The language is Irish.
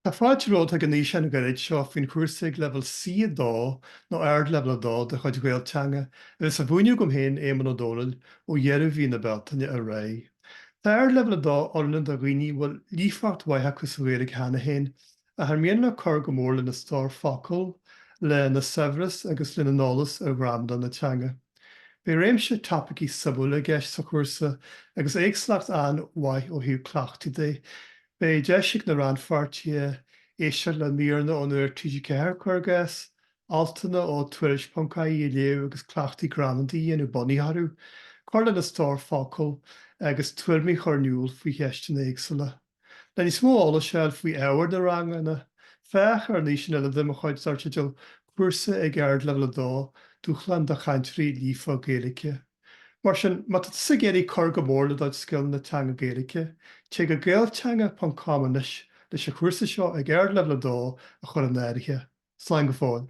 Tá fáilte romhat chuig an fhíseán ghairid seo faoin chúrsa ag leibhéal C2 nó Ardleibhéal 2 de chuid Ghaelteanga, a bheas á mhúineadh agam féin, Éamonn Ó Dónaill, ó dheireadh mhí na Bealtaine ar aghaidh. Tá Ardleibhéal 2 oiriúnach do dhaoine a bhfuil líofacht mhaith acu sa Ghaeilge cheana féin, ach ar mian leo cur go mór lena stór focal, lena saibhreas agus lena n-eolas ar ghramadach na teanga. Beidh réimse topaicí suimiúla i gceist sa chúrsa agus éagsúlacht an-mhaith ó thaobh cleachtaí de. Beidh deis ag na rannpháirtithe éisteacht le míreanna ó Nuacht TG4, cuir i gcás, altanna ó Tuairisc.ie a léamh agus cleachtaí gramadaí a dhéanamh bunaithe orthu, cur lena stór focal agus tuairimí a chur in iúl faoi cheisteanna éagsúla. Le níos mó eolais a fháil faoi ábhar na ranganna, féach ar an fhíseán eile de mo chuid dar teideal Cúrsa ag Ardleibhéal 2, Dúshlán do Chainteoirí Líofa Gaeilge. Mar sin, má tá tusa ag iarraidh cur go mór le do chuid scileanna teanga Gaeilge, téigh go gaelteanga.com anois leis an chúrsa seo ag Ardleibhéal 2 a chur in áirithe. Slán go fóill.